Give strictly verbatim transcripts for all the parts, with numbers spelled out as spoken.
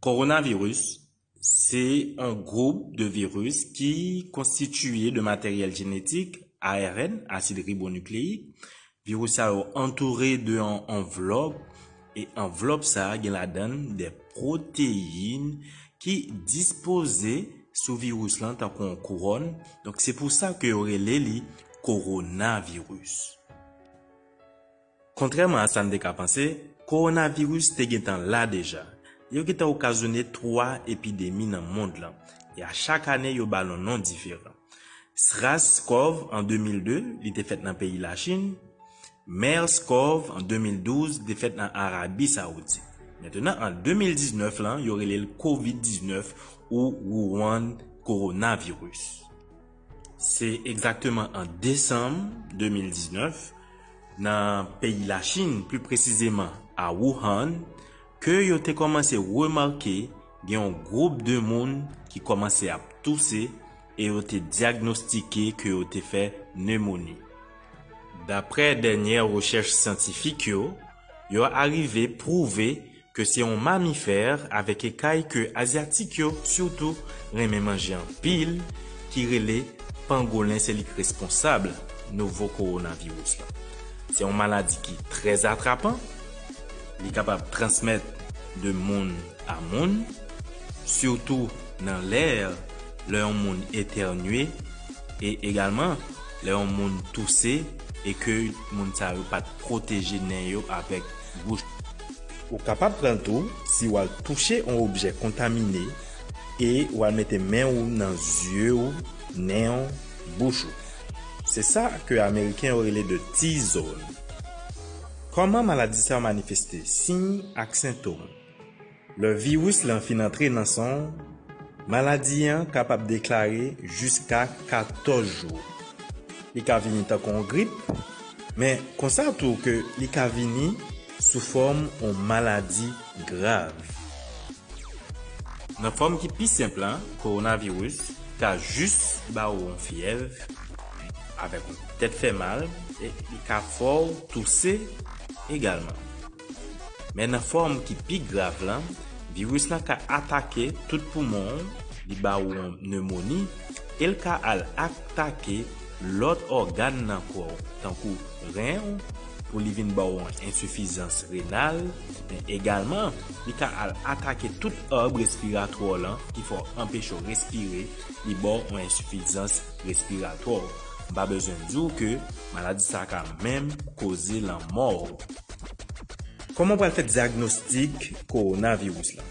Kowonaviris se yon gwoup de viris ki konstitiye de materyèl jenetik, A R N, asid ribonukleyik. Viris sa yo antoure de yon anvlòp, e anvlòp sa a gen ladan l de pwoteyin ki dispoze sou viris lan tankou yon kouwòn. Donk, se pou sa ke yo rele li kowonaviris. Kontrèman a sa n te ka panse, kowonaviris te gentan la deja. Yo gentan okazyone twa epidemi nan mond lan, e a chak ane yo ba l yon non diferan. SRAS-CoV an de mil de, li te fèt nan peyi Lachin. MERS-CoV an de mil douz, li te fèt nan Arabi Sawoudit. Mentnan, an de mil diznèf lan, yo rele l kovid diznèf ou Wuhan coronavirus. Se egzakteman an desanm de mil diznèf, nan peyi Lachin, pli presizeman a Wuhan, ke yo te kòmanse remake gen yon gwoup de moun ki kòmanse ap touse e yo te dyagnostike ke yo te fè nemoni. Daprè dènyè rechèch syantifik yo, yo arive pwouve ke se yon mamifè avèk ekay ke azyatik yo sitou renmen manje anpil, ki rele pangolen, se li k responsab nouvo kowonaviris la. Se yon maladi ki trè atrapan, li kapab transmèt de moun a moun, sitou nan lè, lè yon moun etènye, e egalman lè yon moun touse e ke moun sa yo pa t pwoteje nen yo avèk bouch. Ou kapab pran l tou si w al touche yon objè kontamine e w al mete men w nan zye w, nen w, bouch ou. Se sa ke Ameriken yo rele de T-zone. Kòman maladi sa a manifeste? Siy ak sentòm. Lè viris lan fin antre nan san w, maladi an kapab deklare jiska katòz jou. Li ka vini tankou yon grip, men konsa tou ke li ka vini sou fòm yon maladi grav. Nan fòm ki pi senp lan, kowonaviris ka jis ba w yon fyèv avèk yon tèt fè mal, e li ka fè w touse egalman. Men nan fòm ki pi grav lan, viris lan ka atake tout poumon w, li ba w yon nemoni, e l ka al atake lòt ògàn nan kò w, tankou ren w, pou li vin ba w yon ensifizans renal, men egalman, li ka al atake tout arb respiratwa w lan, ki fè w anpeche w respire, li ba w yon ensifizans respiratwa. M pa bezwen di w ke maladi sa ka menm koze lanmò w. Kòman w pral fè dyagnostik kowonaviris lan?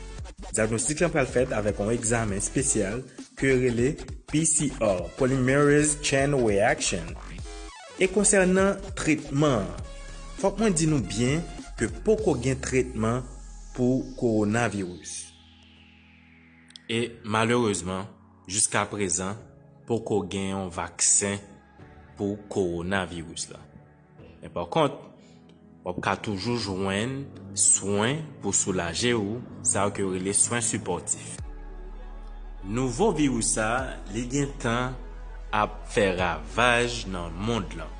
Dyagnostik lan pral fèt avèk yon egzamen espesyal ke yo rele P C R, Polymerase Chain Reaction. E konsènan tretman an, fòk mwen di nou byen ke poko gen tretman pou kowonaviris. E malerezman, jiska prezan, poko gen yon vaksen pou kowonaviris la. Men pa kont, w ap ka toujou jwenn swen pou soulaje w, sa yo ke yo rele swen sipòtif. Nouvo viris sa, li gentan ap fè ravaj nan mond lan.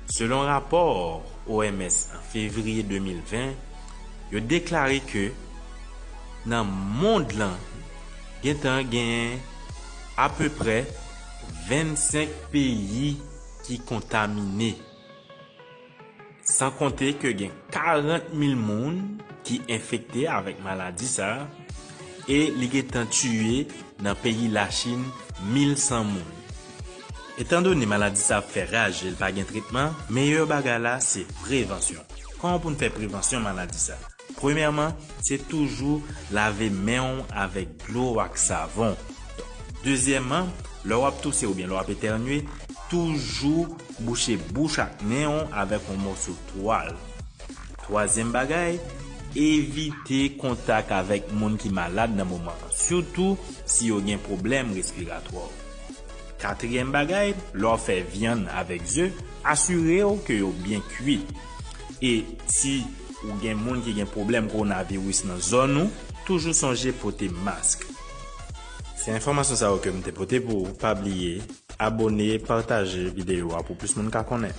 Selon rapò O M S an fevriye de mil ven, yo deklare ke nan mond lan, gentan genyen apeprè vennsenk peyi ki kontamine. San konte ke gen karant mil moun ki enfekte avèk maladi sa a, e li gentan tiye nan peyi Lachin mil san moun. Etandone maladi sa ap fè raj e l pa gen tretman, meyè bagay la se prevansyon. Kòman pou n fè prevansyon maladi sa? Premyèman, se toujou lave men w avèk dlo ak savon. Dezyèmman, lè w ap touse oubyen lè w ap etènye, toujou bouche bouch ak nen w avèk yon mòso twal. Twazyèm bagay, evite kontak avèk moun ki malad nan moman an, sitou si yo gen pwoblèm respiratwa. Katriyèm bagay, lè w ap fè vyann avèk ze, asire w ke yo byen kui. E si ou gen moun ki gen pwoblèm kowonaviris nan zòn ou, toujou sonje pote mask. Se enfòmasyon sa yo ke m te pote pou ou. Pa bliye abòne, pataje videyo a pou plis moun ka konnen.